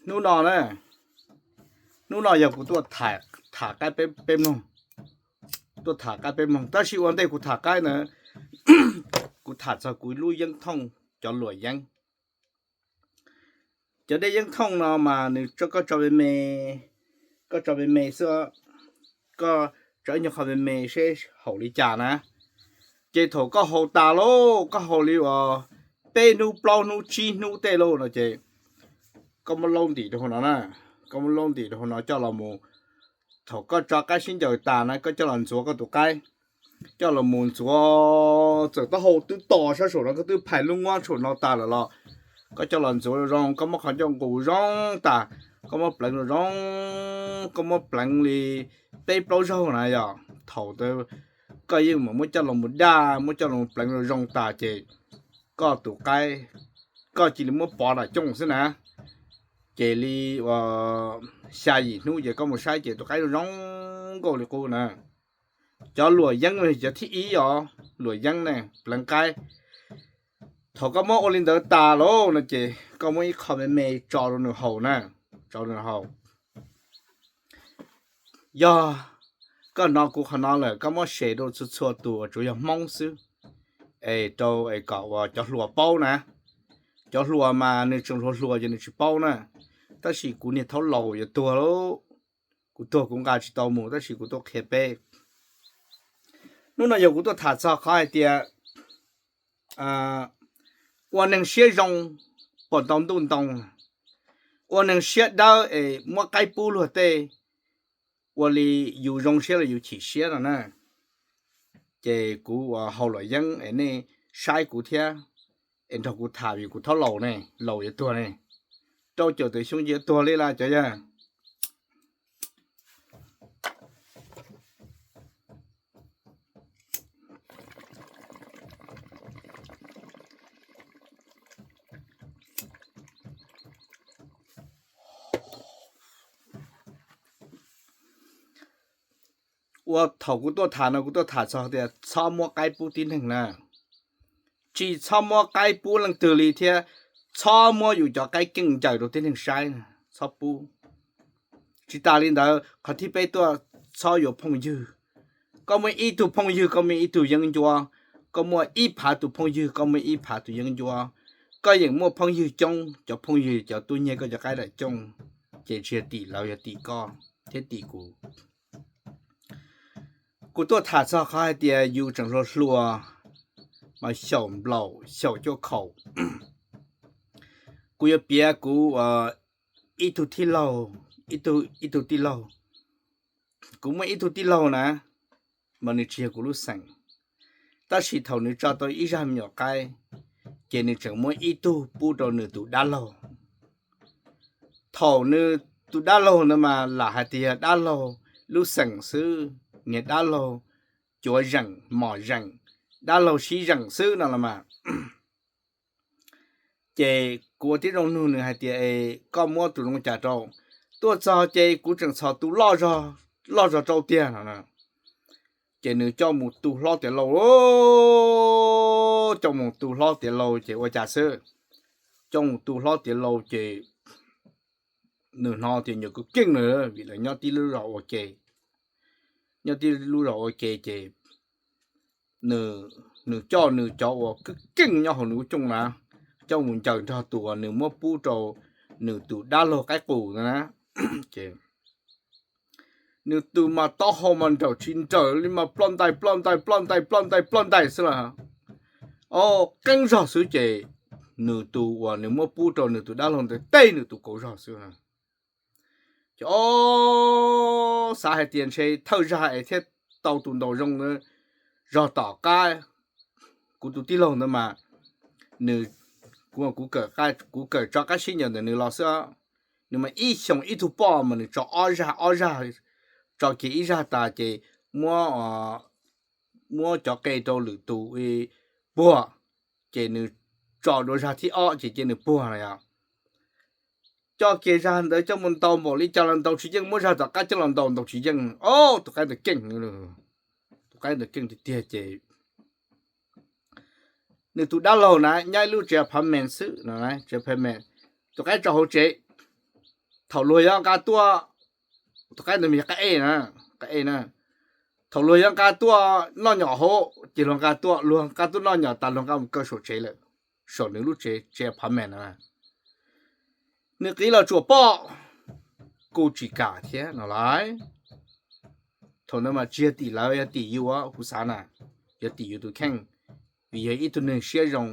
Hnub no na, hnub no yog kuv tuaj tham qaib peb mloog, tuaj tham qaib peb mloog. Tab sis ua ntej kuv tham qaib na, kuv tham txog kuv lub yeeb thooj, cov luam yeeb. Cov dej yeeb thooj no mas nws, koj tso me me, koj tso me me xwb, koj tso ib nyuag qho me me seb haum li cas na. Ces thaum koj haus tas lauj, koj haus li uas peb hnub plaub hnub tsib hnub tej lauj no ces koj muab laub ntim rau hauv no na, koj muab laub ntim rau hauv no coj los mus, thaum koj tso qaib sib ncaws tas na koj coj los ntxuav koj tus qaib, coj los mus ntxuav, txawm taub hau twb tos sab saum no, koj twb phais lub nguab saum no tas lawm los koj coj los ntxuav zoo, koj muab qhov ncauj nqus zoo tas, koj muab pleev zoo zoo, koj muab pleev li peb plaub zaug na yog thaum ntawd koj yeej mam muab coj los mus daj, muab coj los pleev zoo zoo tas ces koj tus qaib, koj cia li muab pov nram cooj xwb na. Ces li xya yim hnub ces koj mus saib ces tus qaib zoo zoo nkauj li qub na. Cov luam yeeb cov thib ib os, luam yeeb ne, pleev qaib. Thaum koj muab ua li ntawd tas lauj no ces koj muab ib qho me me tso rau nws haus na, tso rau nws haus. Yog koj hnov kuv qhov no lawm koj muab share rau txhua txhua tus uas tsuas yog Hmoob xwb, es rau es kom uas cov hluas paub na. Cov hluas mas nws tseem hluas hluas ces nws tsis paub na, tab sis kuv niag thaub laus yuav tuag lauj, kuv tuag kuv nqa tsis tau mus tab sis kuv tuaj qhia peb. Hnub no yog kuv tuaj tham txog qhov hais tias ua neeg siab zoo puas tau ntuj ntoo, ua neeg siab dawb es muab qaib pub luag tej, ua li yus zoo siab los yus chim siab no na. Ces kuv ua hauj lwm yeeb es nej saib kuv thiab, es nrog kuv tham vim kuv thaub laus ne, laus yuav tuag ne, rau caum tawm xyoo yuav tuag li las cov yawg. Ua thaum kuv tuaj tham no kuv tuaj tham txog tias txhob muab qaib pub tib neeg na, tsis txhob muab qaib pub leej twg li thiab, txhob muab yus cov qaib keej ncaws rau tib neeg saib, txhob pub. Tsis tas li ntawd qhov thib peb tuaj txhob yuav phooj ywg. Koj muaj ib tug phooj ywg koj muaj ib tug yeeb ncuab, koj muaj ib phav tus phooj ywg koj muaj ib phav tus yeeb ncuab. Koj yeem muaj phooj ywg coob, cov phooj ywg cov tuaj nyiag koj cov qaib nram cooj, ces tsis yog tim lawv yog tim koj thiab tim kuv. Kuv tuaj tham txog qhov hais tias yus tseem hluas hluas mas xyaum nplaum xyaum cuaj khaum. Kuv yuav piav kuv ib tug tij laug, ib tug tij laug. Kuv muaj ib tug tij laug na, mas nws tsis yog kuv lub xeem, tab sis thaum nws tso tau ib zaj me nyuam qaib, ces nws tseem muab ib tug pub rau nws tus dab laug. Thaum nws tus dab laug ntawd mas lam hais tias yog dab laug lub xeem xwb, niag dab laug cuav zeem mom zeem, dab laug sib zeem xwb no los mas. Ces kuv ua tib zoo nug nws hais tias, es koj muab tus zoo cas rau? Tuaj txog ces kuv tseem txhos tus loj zog rau tiag no. Ces nws coj mus tu hlob tiav lauj, coj mus tu hlob tiav lauj ces ua cas xwb, coj mus tu hlob tiav lauj ces nws hnov tias nyuam kwv keej na, vim lawv nyob tib lub zos ua ke, nyob tib lub zos ua ke ces nws coj nws cov uas kwv keej nyob hauv nws lub cooj na, coj mus ncaws nrog tus uas nws muab pub rau nws tus dab laug qaib qus ntawd na. Ces nws tus mas taub hau mas nrawm tsis nrawm li mas ploj ntais ploj ntais ploj ntais ploj ntais ploj ntais xwb las. O, qeeb zog xwb ces nws tus uas nws muab pub rau nws tus dab laug ntawd teb nws tus kauv zog xwb. Ces o, xav hais tias ntshe thawj zag es thiaj tau tus ntaus zoo ntawd zog tom qab. Kuv tus tij laug ntawd mas nws, kuv, kuv kawm tso qab sib ncaws ntawm nws los xwb. Nws mas ib xyoos ib tug poj mas nws tso ob zag ob zag, tso kiag ib zag tas ces muab, muab cov qe rau lwm tus puag, ces nws tso dua zag thib ob ces cia nws puag no yom. Coj kiag zag ntawd coj mus ntaus npaum li cas los ntaus tsis yeej, muab zag tom qab coj los ntaus ntaus tsis yeej. O, tus qaib ntawd keej, tus qaib ntawd keej tiag tiag ces nws tus dab laug na nyob ib lub tsev apartment xwb no, tsev apartment, tus qaib tso hauv tsev. Thaum luag yuav nqa tuaj, tus qaib ntawd mas yog qaib ej na, qaib ej na. Thaum luag yuav nqa tuaj noj nyom hauv ces luag nqa tuaj, luag nqa tuaj noj nyom tas luag nqa mus kaw saum tsev lawm, saum nws lub tsev, tsev apartment na. Nws qiv los tsuam poj, kuj tsis kam thiab no lauj. Thaum ntawd mas tsis yog tim lawv, yog tim yus, kuv xav na, yog tim yus tus kheej, vim yog ib tug neeg siab zoo,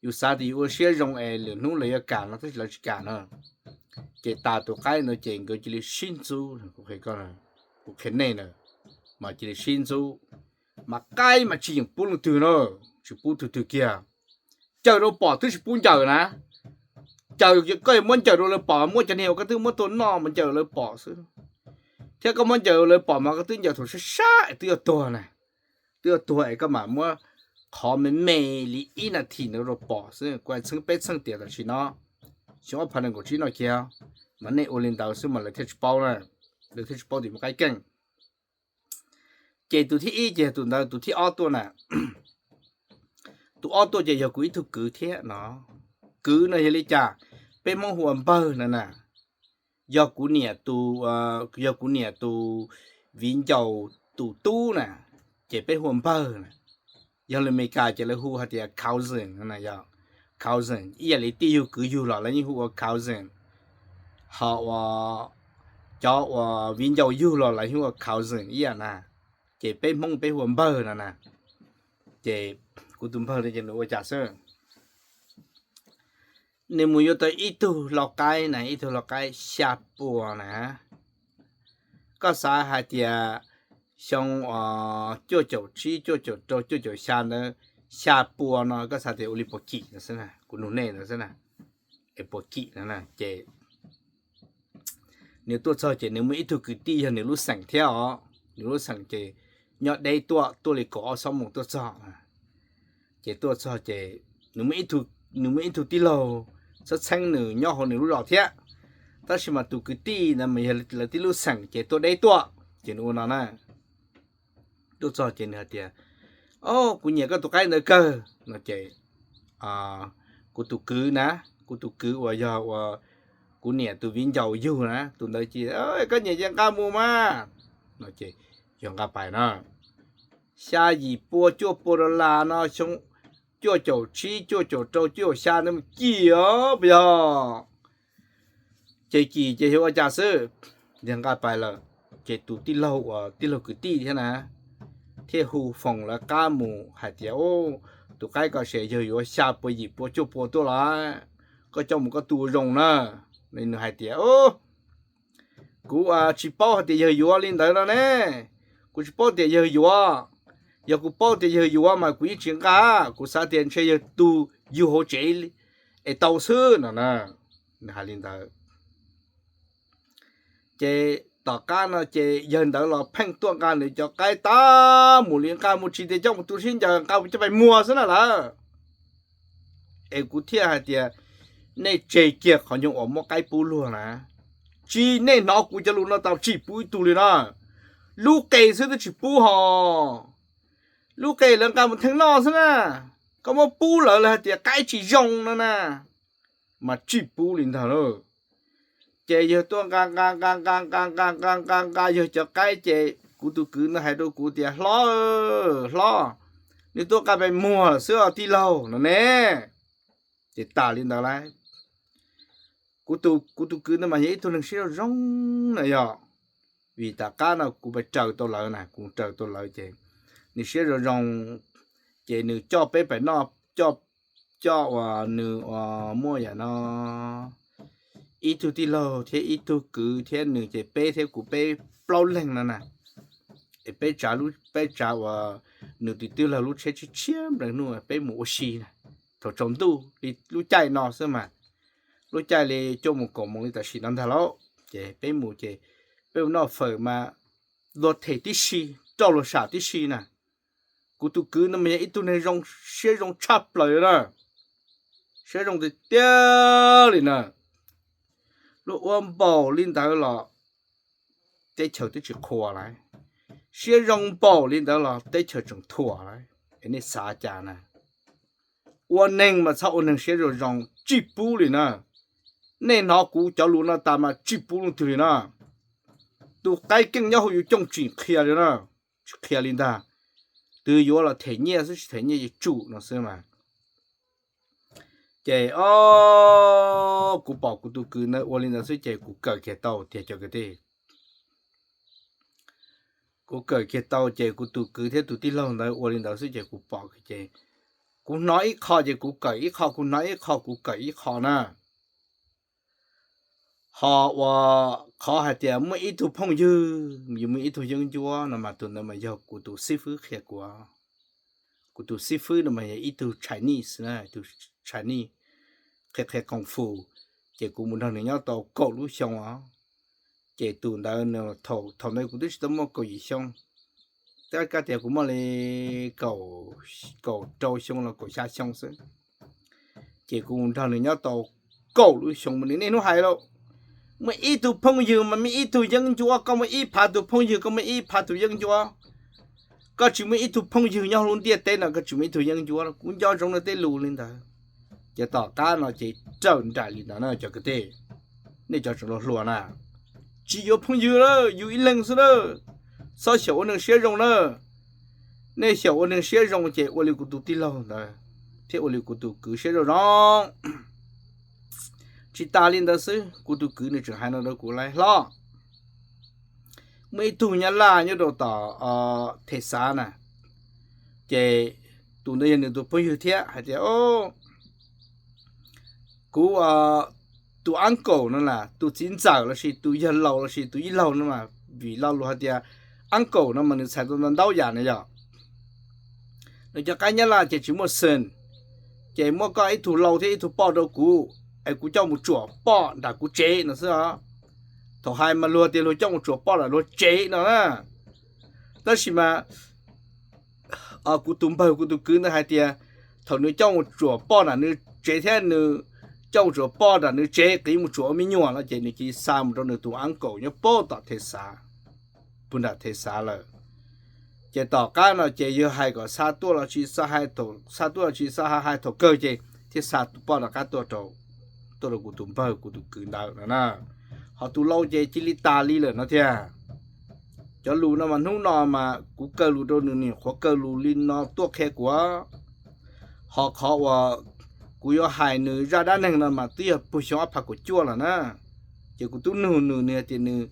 yus xav tias yus ua siab zoo es lwm hnub lawv yuav kam no tab sis lawv tsis kam na. Ces tas tus qaib ntawd ces nkawd cia li sib ntxub, kuv qhia nej na, mas cia li sib ntxub, mas qaib mas tsis yeem pub leej twg na, tsis pub tug twg kiag. Ncaws rau pom twb tsis pub ncaws na. Ncaws, koj yuav muab ncaws rau lawv pom, muab cov niag uas koj twb muab tua noj mas ncaws lawv pom xwb. Thiab koj muab ncaws lawv pom mas koj twb ncaws thaum sab sab es twb yuav tuag na. Twb yuav tuag es koj mam muab qhov me me li ib nas this ntawd rau pom xwb. Kuv hais txheeb peb txheej tias tam sim no, xyoo ob phav nees nkaum tsib no kiag, mas nej ua li ntawd xwb mas lawv thiaj tsis paub na, lawv thiaj tsis paub tias muaj qaib keej. Ces tus thib ib ces yog tus ntawd, tus thib ob tuaj na. Tus ob tuaj ces yog kuv ib tug kwv thiab no. Kwv no yog li cas? Peb Hmoob hu ua npawg no na. Yog kuv niam tus, yog kuv niam tus viv ncaus tus tub na, ces peb hu ua npawg na. Yog lus Amelikas ces lawv hu hais tias cousin, cousin, ib yam li tij yug kwv yug los lawv yeej hu ua cousin. Ho ua cov uas viv ncaus yug los lawv hu ua cousin ib yam na. Ces peb Hmoob peb hu ua npawg no na. Ces kuv tus npawg no ces nws ua cas xwb, nws mus yuav tau ib tug lau qaib na, ib tug lau qaib xya pua na. Koj xav hais tias xyoo cuaj caum tsib, cuaj caum rau, cuaj caum xya ntawd, xya pua no koj xav tias ua li puas kim no xwb na, kuv nug nej ntawd xwb na, es puas kim no na. Ces nws tuaj txog ces nws muaj ib tug kwv tij yog nws lub xeem thiab os, nws lub xeem ces nyob deb tuaj, tuaj li kaum ob xuab moos tuaj txog. Ces tuaj txog ces nws muaj ib tug tij laug txheeb txheeb nws nyob hauv nws lub zos thiab, tab sis mas tus kwv tij ntawd mas yog lawv tib lub xeem ces tuaj deb tuaj. Ces nws ua no na, tuaj txog ces nws hais tias, o, kuv nyiam koj tus qaib ntawd kawg no. Ces kuv tus kwv na, kuv tus kwv uas yog ua kuv niam tus viv ncaus yug na, tus ntawd ces, koj nyiam ces nqa mus mas no. Ces yog nqa pais na, xya yim pua cuaj pua dollar no, xyoo cuaj caum tsib cuaj caum rau cuaj caum xya ntawd mas kim os puas yog? Ces kim ces xyov ua cas xwb, yog nqa pais lawm. Ces tus tij laug uas tij laug kwv tij thiab na, thiaj hu foos lawv qab mus hais tias, tus qaib ko ces yawg yuav xya pua yim pua cuaj pua tuaj los, koj coj mus koj tu ua zoo na. Nws hais tias, kuv tsis paub hais tias yawg yuav li ntawd no ne, kuv tsis paub tias yawg yuav. Yog kuv paub tias yawg yuav mas kuv yeej tsis nqa, kuv xav tias ntshe yawg tu yug hauv tsev es tau xwb no na. Nws hais li ntawd. Ces tom qab no ces yawg ntawd los pheej tuaj nqa nws cov qaib tag mus li, nqa mus tsis tias coj mus tu sib ncaws, nqa mus coj pais muag xwb na lawm. Es kuv thiaj hais tias, nej tseg kiag qhov nyuag uas muab qaib pub luag na. Tsis, nej hnov kuv cov lus no tau, tsis pub ib tug li na. Lub qe xwb twb tsis pub hos. Lub qe lawv nqa mus theej noj xwb na. Koj muab pub lawv, lawv hais tias qaib tsis zoo no na, mas tsis pub li ntag lauj. Ces yawg tuaj nqa nqa nqa nqa nqa nqa nqa nqa nqa yawg cov qaib ces kuv tus kwv ntawd hais rau kuv tias, hlob, hlob, nws tuaj nqa pais muag xwb os tij laug no ne. Ces tas li ntawd lauj. Kuv tus kwv ntawd mas yog ib tug neeg siab zoo zoo na yog, vim tom qab no kuv pais raws tau lawv na, kuv raws tau lawv ces nws siab zoo zoo, ces nws coj peb pais noj, coj, coj uas nws uas muaj yam no ib tug tij laug thiab ib tug kwv thiab nws ces peb thiab kuv peb plaub leeg no na. Es peb tsav, peb tsav uas nws tus tij laug lub tsheb tshiab tshiab nplawg nuj peb mus ua si na. Thaum tsaus ntuj li lub caij no xwb mas, lub caij li cuaj moos kaum moos li tam sim no ntag lauj. Ces peb mus ces peb mus noj fawm mas luag them tib si, rau luag sam tib si na. Kuv tus kwv no mas yog ib tug neeg zoo, siab zoo tshaj plaws na, siab zoo tiag tiag li na. Luag ua npaum li ntawd los teb chaws twb tsis qhuas lauj. Siab zoo npaum li ntawd los teb chaws tseem thuam lauj. Es nej xav cas na? Ua neeg mas txhob ua neeg siab zoo zoo, tsis pub li na. Nej hnov kuv cov lus no tas mas tsis pub leej twg li na. Tus qaib keej nyob hauv yus cooj tsis qhia li na, tsis qhia li ntag. Twb yuav los them nyiaj xwb, tsis them nyiaj ces tsum no xwb mas. Ces o, kuv pom kuv tus kwv ntawd ua li ntawd xwb ces kuv kawm kiag tau tiag cov kwv tij. Kuv kawm kiag tau ces kuv tus kwv thiab tus tij laug ntawd ua li ntawd xwb ces kuv pom ces kuv hnov ib qho ces kuv kawm ib qho, kuv hnov ib qho kuv kawm ib qho na. Ho ua qhov hais tias muaj ib tug phooj ywg, yus muaj ib tug yeeb ncuab no mas tus ntawd mas yog kuv tus xib fwb qhia kuv. Kuv tus xib fwb no mas yog ib tug Chinese na, ib tug Chinese qhia qhia kung fu, ces kuv mus nrog nws nyob tau kaum lub xyoo os. Ces tus ntawd, thaum ntawd kuv twb tsis tau muaj kaum yim xyoo, twb kab tias kuv muaj li kaum rau xyoo los kaum xya xyoo xwb. Ces kuv mus nrog nws nyob tau kaum lub xyoo mas nws niaj hnub hais lawm, muaj ib tug phooj ywg mas muaj ib tug yeeb ncuab, koj muaj ib phav tus phooj ywg, koj muaj ib phav tus yeeb ncuab. Koj tsis muaj ib tug phooj ywg nyob lub ntiaj teb no koj tsis muaj ib tug yeeb ncuab. Kuv nco ntsoov nws tej lus li ntawd. Ces tom qab no ces raws nraim li ntawd na cov kwv tij, nej cov tseem hluas hluas na, tsis yuav phooj ywg lawm, yus ib leeg xwb na. Txhob xyaum ua neeg siab zoo na. Nej xyaum ua neeg siab zoo ces ua li kuv tus tij laug ntawd thiab ua li kuv tus kwv siab zoo zoo. Tsis tas li ntawd xwb, kuv tus kwv nws tseem hais no rau kuv lauj, hlob, muaj ib tug Nyab Laj nyob rau tom Thexas na, ces tus ntawd yog nws tus phooj ywg thiab hais tias, kuv tus uncle no na, tus txiv ntxawm lossis tus yawg laus lossis tus yij laug no mas, vim lo lus hais tias uncle no mas nws txhais tau ntau yam na yog. Nws cov qaib Nyab Laj ces tsis muaj sin, ces muab koj ib tug lau thiab ib tug poj rau kuv, es kuv coj mus tsuam poj nram kuv tsev no xwb os. Thaum hais mas luag tias luag coj mus tsuam poj nram luag tsev no na. Tab sis mas kuv tus npawg kuv tus kwv ntawd hais tias thaum nws coj mus tsuam poj nram nws tsev thiab nws coj mus tsuam poj nram nws tsev qiv mus tsuam ua me nyuam no ces nws cia li xa mus rau nws tus uncle nyob puag tom Thexas, puag nram Thexas lawm. Ces tom qab no ces yog hais kom xa tuaj los tsis xa, xa tuaj los tsis xa, hais thaum kawg ces thiaj xa tus poj rov qab tuaj rau kuv tus npawg kuv tus kwv ntawd no na. Ho tus lau ces cia li tas li lawm no thiab. Cov lus no mas hnub no mas kuv kaw lus rau nws, nws nyuam qhuav kaw lus li no tuaj qhia kuv. Ho qhov uas kuv yuav hais nws zaj dab neeg no mas twb yog puag xyoo ob phav kaum cuaj lawm na. Ces kuv twb nug nws, nws hais tias nws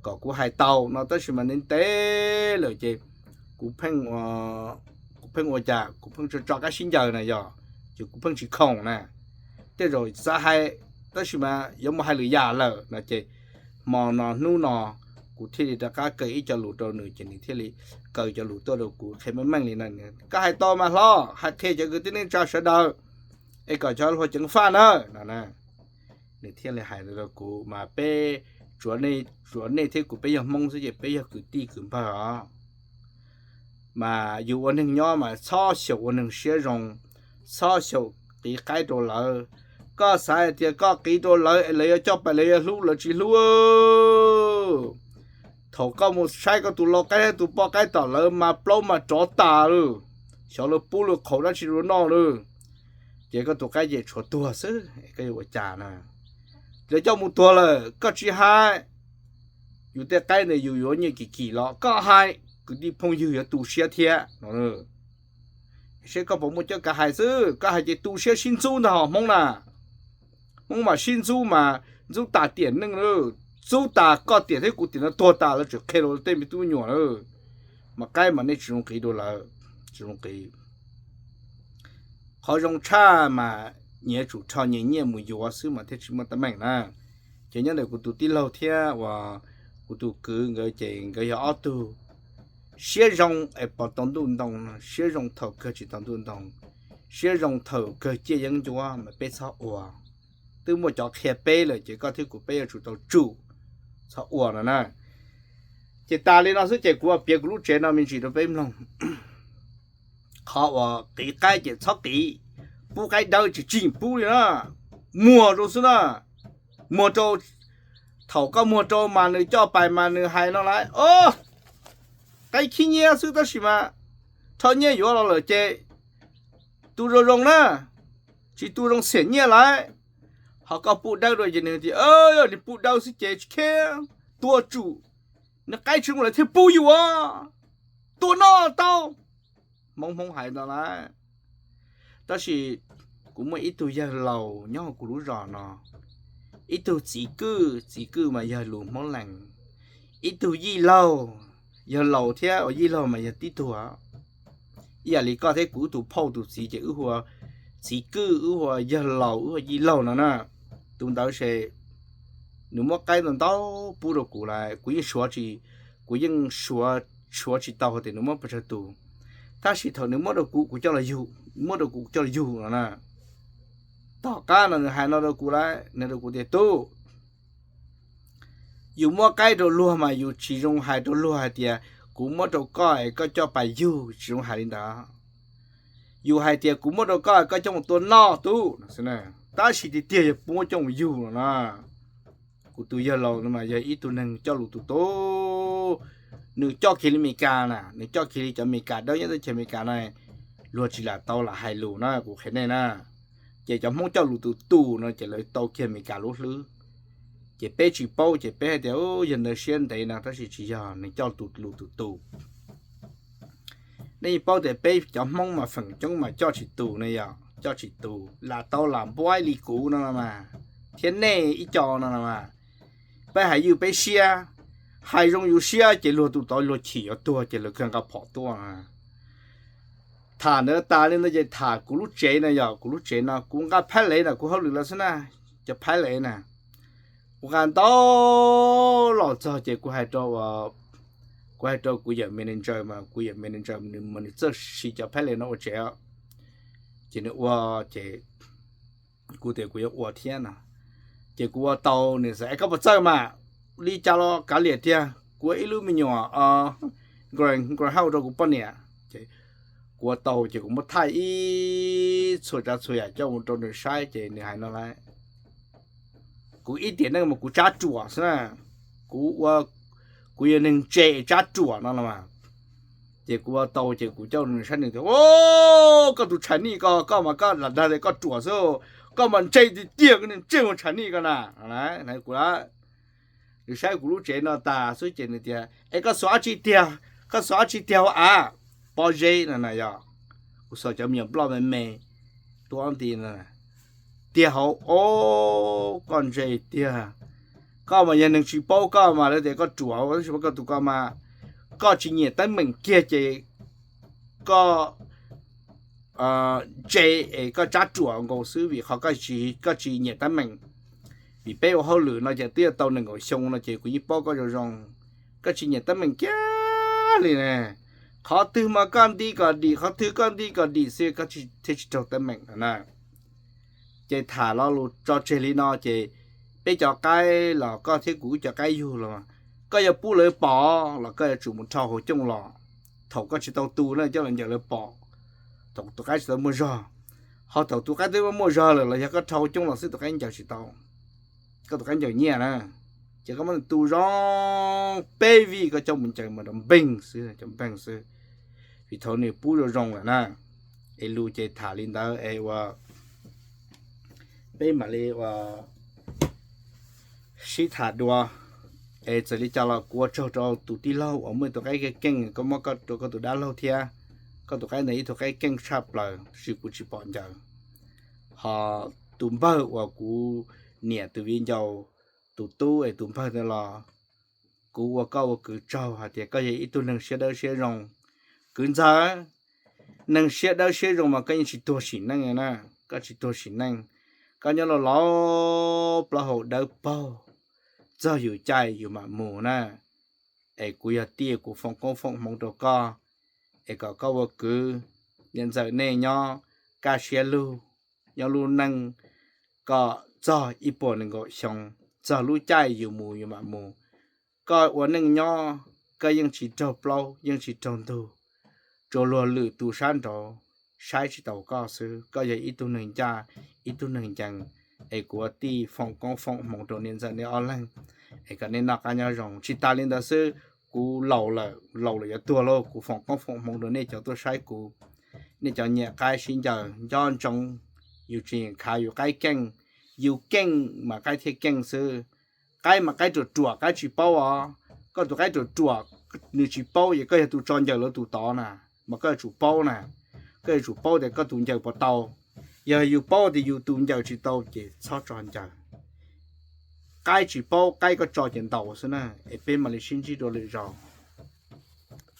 kom kuv hais tau no tab sis mas ntev ntev lawm ces kuv pheej, kuv pheej ua cas kuv pheej tso tso qab sib ncaws na yog, ces kuv pheej tsis khoom na. Tej zaum xav hais tab sis mas yuav mus hais lwm yam lawm no ces hmo no hnub no kuv thiaj li rov qab kaw ib co lus rau nws ces nws thiaj li kaw cov lus tuaj rau kuv qhia meej meej li no. Koj hais tau mas hlob, hais qhia cov kwv tij neej tsa sawv daws es kom cov hluas ceev faj na no. Nws thiaj li hais rau kuv mas peb tsuav, tsuav nej thiab kuv peb yog Hmoob xwb ces peb yog kwv tij kwv npawg os. Mas yus ua neeg nyob mas txhob xyaum ua neeg siab zoo, txhob xyaum qiv qaib rau lawv. Koj xav hais tias koj qiv rau lawv es lawv yuav coj pais lawv yuav hlub, lawv tsis hlub. Thaum koj mus saib koj tus lau qaib thiab tus poj qaib tom lawv mas plaub mas rov tas lawm, xyov lawv pub lawv qhauv dab tsi rau noj lawm. Ces koj tus qaib ces tshuav tuag xwb, koj yuav ua cas na? Lawv coj mus tuag lawm koj tsis hais. Yus tej qaib ntawd yus yuav nyiaj kim kim los koj hais, kwv tij phooj ywg yuav tu siab thiab no. Seb koj puas muaj coj kav hais xwb, koj hais ces tu siab sib ntxub ntag hos Hmoob na. Hmoob mas sib ntxub mas ntxub tas tiam neej lawm, ntxub tas koj tiam thiab kuv tiam no tuag tas lawv tseem qhia rau tej me tub me nyuam lawm. Mas qaib mas nej tsis zoo qiv rau lawv, tsis zoo qiv. Qhov zoo tshaj mas nyias tsum rho nyias nyiaj mus yuav xwb mas thiaj tsis muaj teeb meem na. Ces nyob ntawm kuv tus tij laug thiab uas kuv tus kwv nkawd ces nkawd yog ob tug siab zoo es pom tau ntuj ntoo, siab zoo thaum kawg tsis tau ntuj ntoo, siab zoo thaum kawg ciaj yeeb ncuab mas peb txhob ua. Twb muaj cov qhia peb lawm ces koj thiab kuv peb yuav tsum tau tsum, txhob ua no na. Ces tas li no xwb ces kuv piav kuv lub tsev no me ntsis rau peb mloog. Qhov uas qiv qaib ces txhob qiv, pub qaib dawb tsis tsim pub li na, muag rau xwb na, muag rau. Thaum koj muag rau mas nws coj pais mas nws hais no lawm, o, qaib khib nyiab xwb tab sis mas rho nyiaj yuav los lawm ces tu zoo zoo na, tsis tu zoo xiam nyiaj lawm. Ho koj pub dawb dua ces nws tias, yog nws pub dawb xwb ces tsis kheev, tua tsum, nws qaib tsis zoo lawm thiaj pub yus os, tua noj tau. Hmoob Hmoob hais ntawd lawm. Tab sis kuv muaj ib tug yawg laus nyob hauv kuv lub zos no, ib tug txiv kwj, txiv kwj mas yog lus Hmoob Lees, ib tug yij laug, yawg laus thiab uas yij laug mas yog tib tug. Ib yam li koj thiab kuv wb tus phauj tus txiv ces wb hu ua txiv kwj, wb hu ua yawg laus, wb hu ua yij laug no na. Tus ntawd ces nws muab qaib ntau ntau pub rau kuv lawm, kuv yeej suav tsis, kuv yeej suav, suav tsis tau hais tias nws muab pes tsawg tus. Tab sis thaum nws muab rau kuv, kuv coj los yug, muab rau kuv, kuv coj los yug no na. Tom qab no nws hais no rau kuv lawm, nws rau kuv tias, Tub, yus muab qaib rau luag mas yus tsis zoo hais rau luag hais tias kuv muab rau koj es koj coj pas yug, tsis zoo hais li ntawd. Yus hais tias kuv muab rau koj es koj coj mus tua noj, tub. Tab sis tiag tiag yog puab coj mus yug no na. Kuv tus yawg laus no mas yog ib tug neeg coj lus tus tu, nws coj kiag li Amelikas na, nws coj kiag li cov Amelikas dawb nyob teb chaws Amelikas na, luag tsis lam tau lam hais lus na, kuv qhia nej na. Ces cov Hmoob coj lus tus tu no ces lawv tau kiag Amelikas lub hlwb. Ces peb tsis paub ces peb hais tias yog ntawd siab ntev no, tab sis tsis yog, nws coj tus lus tus tu. Nej yeej paub tias peb cov Hmoob mas feem coob mas coj tsis tus ne, yog coj tsis tus, lam tau lam npuab li kuv no mas, thiab nej ib co no mas, peb hais yus peb siab, hais zoo yus siab ces luag tus tod luag chim yuav tuag ces lawv kawg nqa phom tuaj. Tham ntawd tas li ntawd ces tham kuv lub tsev no, yog kuv lub tsev no kuv nqa phab lev ntawm kuv hauj lwm los xwb na, cov phab lev na. Kuv nqa ntau los txog ces kuv hais rau, kuv hais rau kuv yawm manager mas, kuv yawm manager nws mas nws txawj siv cov phab lev no ua tsev. Ces nws ua, ces kuv tias kuv yuav ua thiab no. Ces kuv ua tau, nws xav, Es koj puas txawj mas? Li cas los kav liam tiag, kuv ua ib lub me nyuam grow house rau kuv poj niam. Kuv ua tau ces kuv muab thaij ib txhua tsav txhua yam coj mus rau nws saib ces nws hais no lawm, Kuv ib tiam neej mas kuv tsab ruam xwb na, kuv ua, kuv yog neeg ntse tsab ruam no los mas. Ces kuv ua tau ces kuv coj nws saib, nws tias, Koj tus Chinese ko, koj mas koj lam dag tias koj ruam xwb, koj mas ntse tiag tiag, koj ntse ua Chinese ko na. Kuv, nws saib kuv lub tsev no tas xwb ces nws tias, Es koj xuas dab tsi tiag, koj xuas dab tsi tiag hauv av? Pob zeb no na, yog kuv xuas cov me nyuam nploj me me tuab nti no tiag hauv. Ob, koj ntse tiag. Koj mas yog neeg tsis paub, koj mas lawv tias koj ruam, tab sis koj tus ko mas koj tsis nyiam teeb meem kiag ces koj ntse es koj tsab ruam nkaus xwb, vim qhov koj tsis nyiam teeb meem. Vim peb ua hauj lwm no ces twb yuav tau nees nkaum xyoo no ces kuv yeej paub koj zoo zoo. Koj tsis nyiam teeb meem kiag li ne. Qhov twg mas koj nti kom dim, qhov twg koj nti kom dim xwb, koj thiaj tsis raug teeb meem no na. Ces tham lo lus tso tseg li no ces peb cov qaib los koj thiab kuv wb cov qaib yug los, koj yuav pub lawv pom los koj yuav tsum mus rho hauv cooj los. Thaum koj tsis tau tu na, coj los ncaws lawv pom, thaum tus qaib tsis tau muaj zog. Ho thaum tus qaib twb muaj zog lawm los yog koj rho hauv cooj los xwb tus qaib ncaws tsis tau, koj tus qaib ncaws nyiaj na. Ces koj muab nws tu zoo peb vij, koj coj mus ncaws mas rau npeeg xwb, cov npeeg xwb, vim thaum nws pub zoo zoo lawm na. Es lus ces tham li ntawd es ua, peb mam li ua sib tham dua. Es txawm li cas los kuv ua tsaug rau tus tij laug uas muaj tus qaib keej keej, koj muab koj rau koj tus dab laug thiab. Koj tus qaib ntawd ib tug qaib keej tshaj plaws, tab sis kuv tsis pom ncaws. Ho tus npawg uas kuv niam tus viv ncaus tus tub es tus npawg ntawd los, kuv ua koj ua kwv tsaug hais tias koj yog ib tug neeg siab dawb siab zoo. Kwv ntxawg, neeg siab dawb siab zoo mas koj yeej tsis tuag sim neej na, koj tsis tuag sim neej. Koj nyob laus laus plaub hau dawb paug, txog yus caij yus mam mus na. Es kuv yog tij, kuv foom koob foom hmoov rau koj, es kom koj ua kwv, niam ntxawm nej nyob kaj siab lug, nyob lub neej kom txog ib puas nees nkaum xyoo, txog lub caij yus mus yus mam mus. Koj ua neej nyob, koj yeej tsis raug plaub yeej tsis raug ntug, tsuas luag lwm tus sab nraud saib tsis taus koj xwb. Koj yog ib tug neeg ncaj, ib tug neeg ncees, es kuv ua tij foom koob foom hmoov rau niam ntxawm nej ob leeg, es kom nej noj qab nyob zoo. Tsis tas li ntawd xwb, kuv laus lawm, laus lawm yuav tuag lauj, kuv foom koob foom hmoov rau nej cov tuaj saib kuv, nej cov nyiam qaib sib ncaws nco ntsoov, yus tsis khav yus qaib keej, Yus keej mas qaib thiaj keej xwb. Qaib mas qaib ruam ruam, qaib tsis paub os. Koj tus qaib ruam ruam, nws tsis paub, ces koj yog tus tso ncaws lawv tus tod na, mas koj yuav tsum paub na. Koj yuav tsum paub tias koj tus ncaws puas tau. Yog yus paub tias yus tus ncaws tsis tau ces txhob tso ncaws. Qaib tsis paub, qaib koj tso ces ntaus xwb na. Es peb mam li sib ntsib dua lwm zaus.